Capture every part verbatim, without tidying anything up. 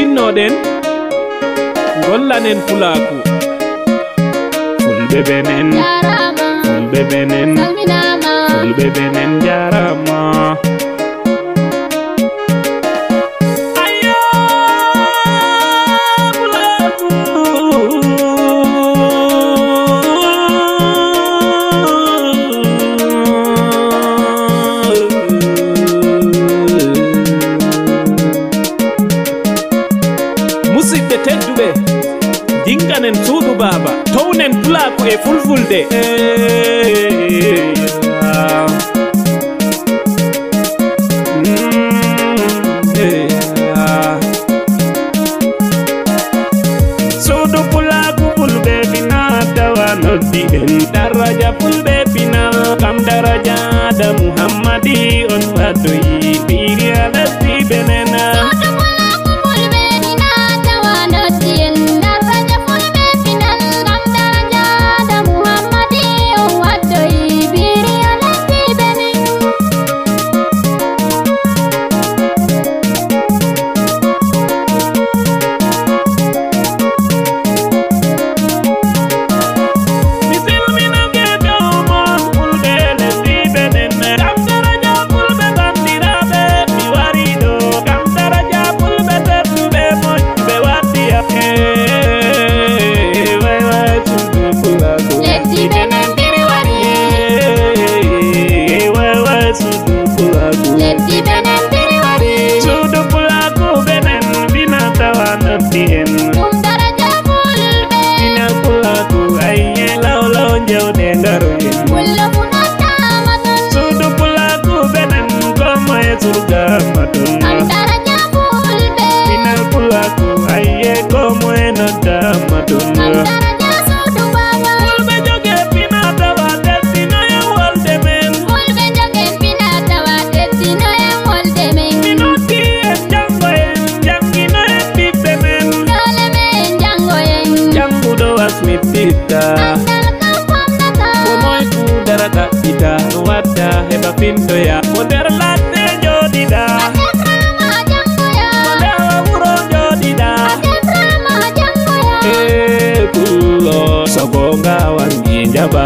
Tinnoɗen, gollanen pulaaku. Fulɓe Benen, jaaraama. Fulɓe Benen, salminaama. Fulɓe Benen, jaaraama. Ayo, pulaaku. Musidɓe tedduɓe, jinganen suudu baaba, townen pulaaku e fulfulde. Suudu pulaaku fulɓe fina tawa noddi en. Daraja fulɓe fina, kam daraja da Muhammadi on waddoyi. Biri a lesdi Benen. Suudu pulaaku fulɓe fina tawa noddi en. Daraja fulɓe fina, kam daraja da Muhammadi on waddoyi. Biri a lesdi Benen. Mi silminake dow mon fulɓe lesdi Benen. Kam daraja fulɓe bandiraaɓe, mi wari ɗo. Kam daraja fulɓe tedduɓe moƴƴuɓe waddi am. Hey, way, way, suudu pulaaku. Lesdi Benen biri wari. Hey, way, way, suudu pulaaku. Lesdi Benen biri wari. Suudu pulaaku Benen fina tawa noddi en. Ɗum daraja fulɓe. Fina pulaaku ayye law law jawɗe ngaro en. Pullo fu noddaama ton. Suudu pulaaku Benen ko moye surgaama ton. Kam daraja fulɓe. Fina pulaaku ayye ko moye noddaama ton. Kam daraja suudu baaba. Fulɓe joge fina tawa teddinoyen wolde men. Fulɓe jogen fina tawa teddinoyen wolde men. Mi noddi en janngoyen, jannginoyen ɓiɓɓe men. Doole men janngoyen. Jannguɗo wasmititta. Anndal kam famnata. Ko moy fu dara ɗaɓɓita, no wadda heɓa fintoya. Mo nder ladde jooɗiɗa. A teframa janngoya. Mo nder wuro jooɗiɗa. A teframa janngoya. Ee, pullo, so goonga wangi njaɓa.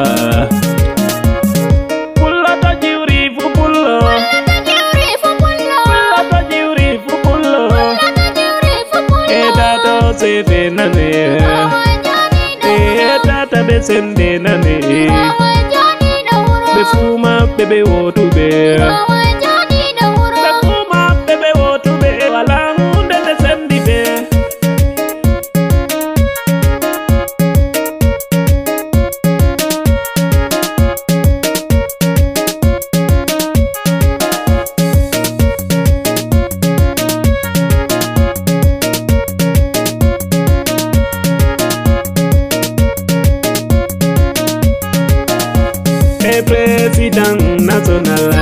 Pullo to jiwri fu pullo. Pullo to jiwri fu pullo. Pullo to jiwri fu pullo. Pullo to jiwri fu pullo. E tato sefe nane. Owo jooɗiɗo. E tata ɓe sende nane. Owo jooɗiɗo wuro. Ɓe fuu maɓɓe ɓe wootuɓe. Owo jooɗiɗo wuro. Ɓe fuu maɓɓe ɓe wootuɓe. Walaa huunde nde sendi ɓe. E président national.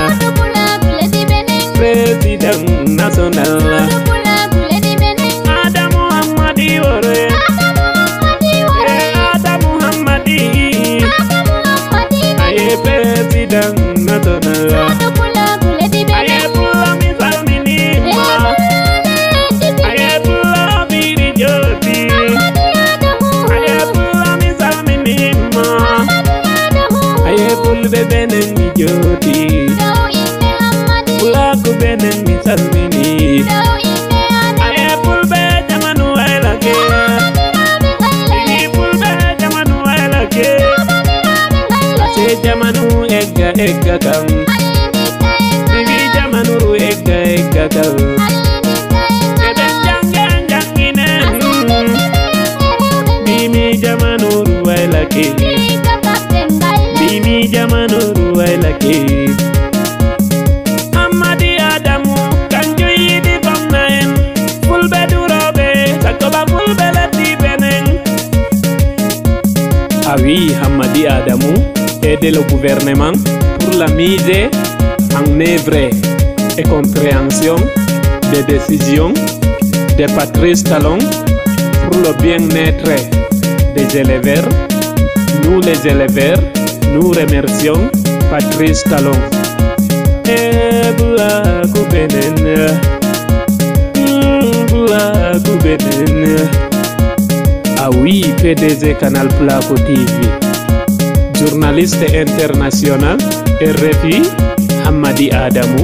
Président national. Adamu Hammadi Wore. Eh, Adamu Hammadi. Aye président national. Aye pullo mi salminiima. Aye pullo biri jooɗi. Aye pullo mi salminiima. Aye fulɓe Benen mi jooɗi. Pulaaku Benen mi salmini. Aye fulɓe jamanu waylake. Ɓiɓɓe fulɓe jamanu waylake. Ase jamanu egga egga kam. Ɓiɓɓe jamanu ru egga egga kam. Eɗen jannge janginen. Mimi jamanu ru waylake. Mimi jamanu ru waylake. Hammadi Adamu, kanjum yiɗi famna en. Fulɓe durooɓe, sakko ba fulɓe lesdi Benen. A wi'i Hammadi Adamu, aider le gouvernement pour la mise en œuvre et compréhension des décisions de Patrice Talon pour le bien-être des éleveurs. Nous les éleveurs, nous remercions Patrice Talon. Eh, Pulaaku Benen. Mm, Pulaaku Ah oui, P D G Canal Placo T V. Journaliste international, R F I, Hammadi Adamu.